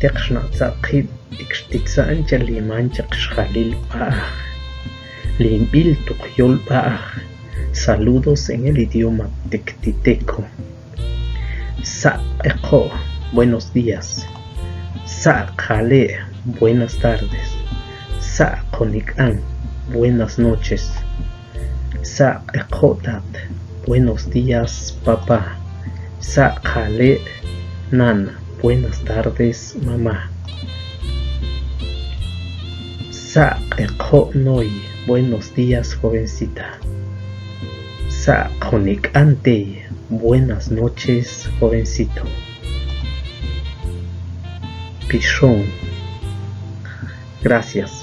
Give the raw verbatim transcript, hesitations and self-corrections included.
Teq xnak'tzaq' kib' ik xtitza'n chal li manchaq xjalil b'aaj, li nb'il tuq yol b'aaj. Saludos en el idioma tectiteco. Saq' q'eqo', buenos días. Saq' jale', buenas tardes. Saq' qonik'an, buenas noches. Saq' q'eqo' tat, buenos días papá. Saq' jale' nan, buenas tardes mamá. Saq' q'eqo' noy, buenos días jovencita. Saq' qonik'an tey, buenas noches jovencito. Pixon. Gracias.